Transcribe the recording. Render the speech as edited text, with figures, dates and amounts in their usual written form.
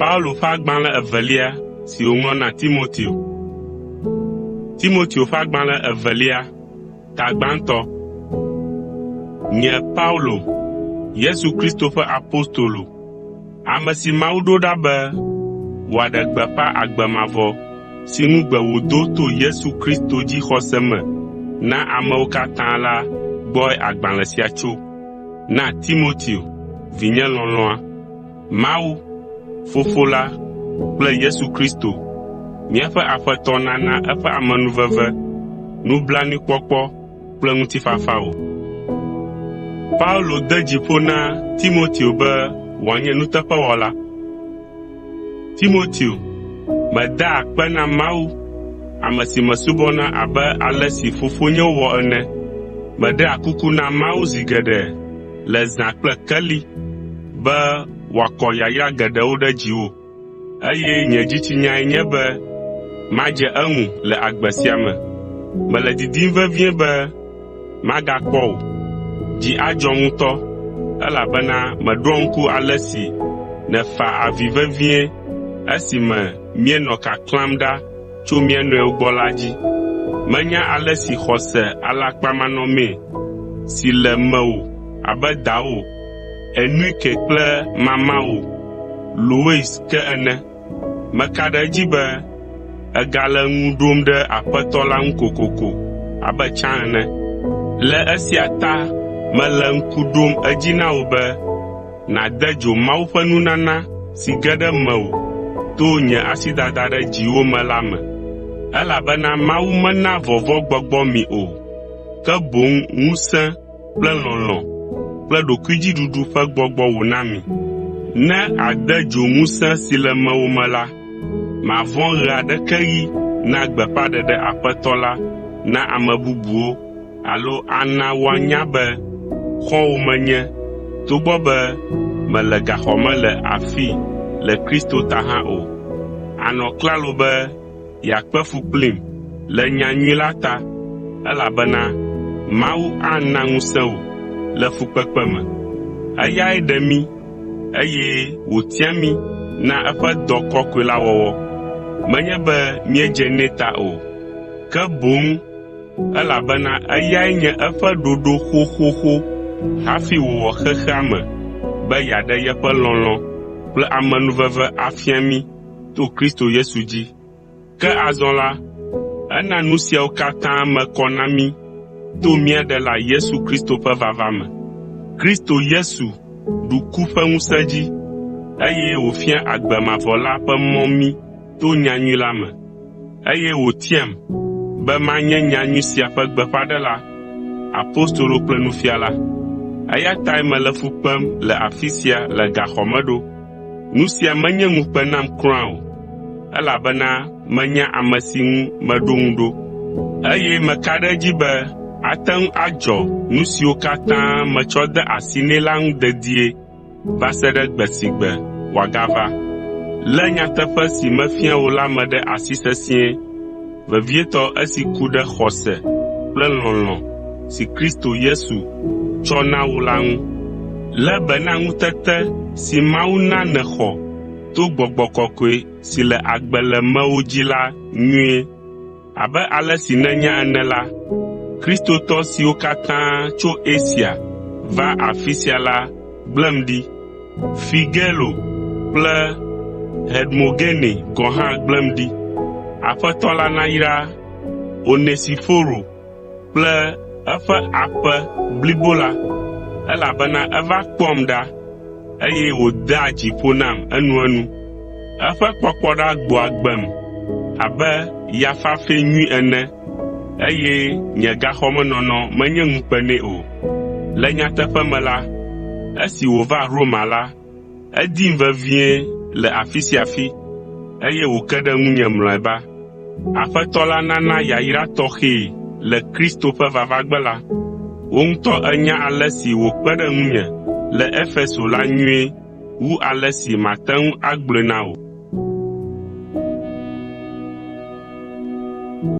Paulo ƒe agbalẽ evelia si wòŋlɔ na Timoteo. Timoteo ƒe agbalẽ evelia, ta gbãtɔ. Nye Paulo, Yesu Kristo ƒe apostolo, ame si Mawu ɖo ɖa be wòaɖe gbeƒã agbe mavɔ si ŋugbe wòdo to Yesu Kristo dzixɔse me na amewo katã la gbɔe agbalẽ sia tso. Na Timoteo, vinye lɔlɔ̃a. Mawu, Fofo la kple Yesu Kristo, míaƒe Aƒetɔ nana eƒe amenuveve, nublanuikpɔkpɔ kple ŋutifafa wò. Paulo de dzi ƒo na Timoteo be wòanye nuteƒewɔla. Timoteo, medaa akpe na Mawu, ame si mesubɔna abe ale si fofonyewo wɔ ene. Meɖea kuku na Mawu zi geɖe le zã kple keli be wòakɔ yayra geɖewo ɖe dziwò, eye nye dzitsinyae nye be madze eŋu le agbe sia me. Mele didim vevie be magakpɔ wò. Dzi adzɔm ŋutɔ, elabena meɖoa ŋku ale si nèfa avi vevie esime míenɔ kaklãm ɖa tso mía nɔewo gbɔ la dzi. Menya ale si xɔse alakpamanɔmee si le mewò abe dawò Enuike kple mamawò Lois ke ene. Meka ɖe edzi be ègale ŋu ɖom ɖe Aƒetɔ la ŋu kokoko abe tsã ene. Le esia ta mele ŋku ɖom edzi na wò be nàde dzo Mawu ƒe nunana si ge ɖe mewò to nye asidada ɖe dziwò me la me. Elabena Mawu mena vɔvɔ̃gbɔgbɔ mi o, ke boŋ ŋusẽ kple lɔlɔ̃ kple ɖokuidziɖuɖu ƒe gbɔgbɔ wòna mi. Ne àde dzo ŋusẽ si le mewò me la, màvɔ̃ ɣe aɖeke ɣi na gbeƒãɖeɖe Aƒetɔ la na ame bubuwo alo ana woanya be xɔ̃wò menye togbɔ be mele gaxɔ me le afii le Kristo ta hã o. Ànɔ klalo be yeakpe fu kplim le nyanyui la ta, elabena Mawu ana ŋusẽ wò le fukpekpe me. Eyae ɖe mí, eye wòtia mí na eƒe dɔ kɔkɔe la wɔwɔ. Menye be míedze nɛ ta o, ke boŋ elabena eyae nye eƒe ɖoɖo xoxoxo hafi wòwɔ xexea me be yeaɖe yeƒe lɔlɔ̃ kple amenuveve afia mí to Kristo Yesu dzi. Ke azɔ la, ena nu siawo katã me kɔ na mí to mía Ɖela Yesu Kristo ƒe vava me. Kristo Yesu ɖu ku ƒe ŋusẽ dzi, eye wòfia agbe mavɔ la ƒe mɔ mí to nyanyui la me, eye wòtiam be manye nyanyui sia ƒe gbeƒãɖela, apostolo kple nufiala. Eya tae mele fu kpem le afi sia le gaxɔ me ɖo. Nu sia menye ŋukpe nam kura o, elabena menya ame si ŋu meɖo ŋu ɖo, eye meka ɖe edzi be ate ŋu adzɔ nu siwo katã metsɔ de asi nɛ la ŋu dedie va se ɖe gbe si gbe wòagava. Lé nyateƒe si mefia wò la me ɖe asi sesĩe, vevietɔ esi ku ɖe xɔse kple lɔlɔ̃ si Kristo Yesu tsɔ na wò la ŋu. Lé be na ŋutete si Mawu na nèxɔ to Gbɔgbɔ Kɔkɔe si le agbe le mewò dzi la nyuie. Abe ale si nènya ene la, kristotɔ siwo katã tso Asia va afi sia la gblẽm ɖi. Figelo kple Hermogene gɔ̃ hã gblẽm ɖi. Aƒetɔ la nayra Onesiforo kple eƒe aƒe blibo la, elabena eva kpɔam ɖa, eye wòdea dzi ƒo nam enuenu. Eƒe kpɔkpɔɖa gbɔa agbem abe ya fafɛ nyui ene, eye nye gaxɔmenɔnɔ menye ŋukpe nɛ o. Le nyateƒe me la, esi wòva Roma la, edim vevie le afi sia afi, eye wòke ɖe ŋunye mlɔeba. Aƒetɔ la nana yayra tɔxɛe le Kristo ƒe vavagbe la. Wò ŋutɔ ènya ale si wòkpe ɖe ŋunye le Efeso la nyuie wu ale si mate ŋu agblɔe na wò.